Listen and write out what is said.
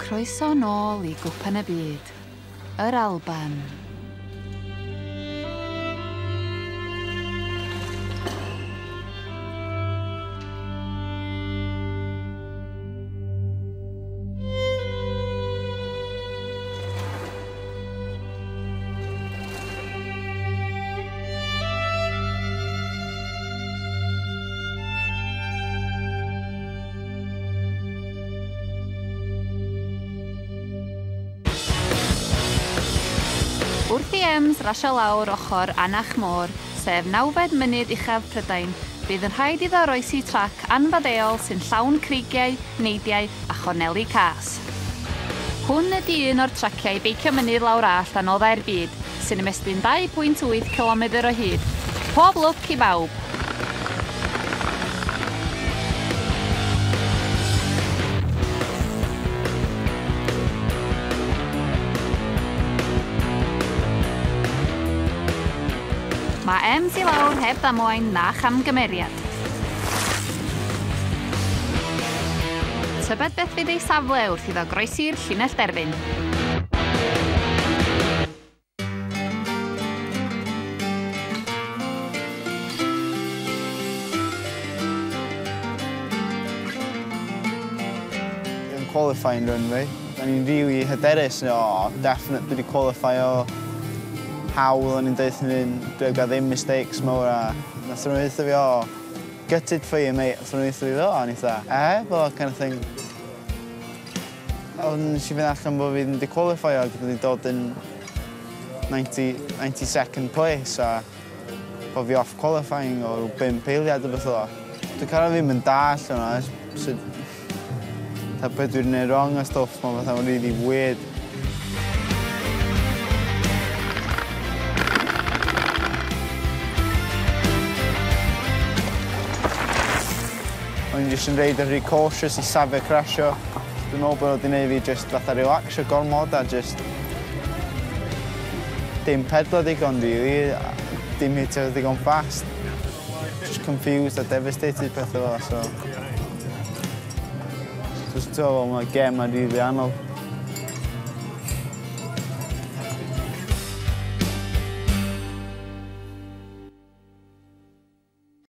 Croeso nôl i Gwpan y Byd, yr Alban. Wrth i Ems rasio lawr ochr Anach Môr, sef nawfed mynydd uchaf Prydain, bydd yn rhaid iddo roesi trac anfaddeuol sy'n llawn creigiau, neidiau a chorneli cas. Hwn ydy un o'r traciau beicio mynydd lawr allt anoddau'r byd, sy'n ymestyn 2.8 km o hyd. Pob lwc i bawb! Mae Ems i lawr heb ddamwain na chamgymeriad. Tybed beth fydd ei safle wrth iddo groesi'r llinell derfyn. Yn qualifying run fi, da ni'n really hyderus, o, definite dwi wedi qualify o hawl, o'n i'n deud hynny'n, dwi'n gael ddim mistakes mawr a nath nhw ddeutha fi, o, gutted for you mate, nath nhw ddeutha fi fel, a o'n i fatha, fel kind of thing. Ond nes i fynd allan bod fi ddim wedi qualify o, gyda wedi dod yn 92nd place a bod fi off qualifying o rhyw 5 eiliad o beth o. Dwi'n cael ddim yn dallt hwnna, so, ta beth dwi'n gwneud wrong a stwff, mae'n fatha really weird. O'n i'n jyst yn reid yn rhy cautious i safio crasio. Dwi'n meddwl bod wedi gwneud fi jyst fatha relaxio gormod a jyst dim pedlo digon really, dim hitio digon fast. Just confused a devastated pethau fel, so. Just ti'n meddwl, mae gem ma'n rili anodd.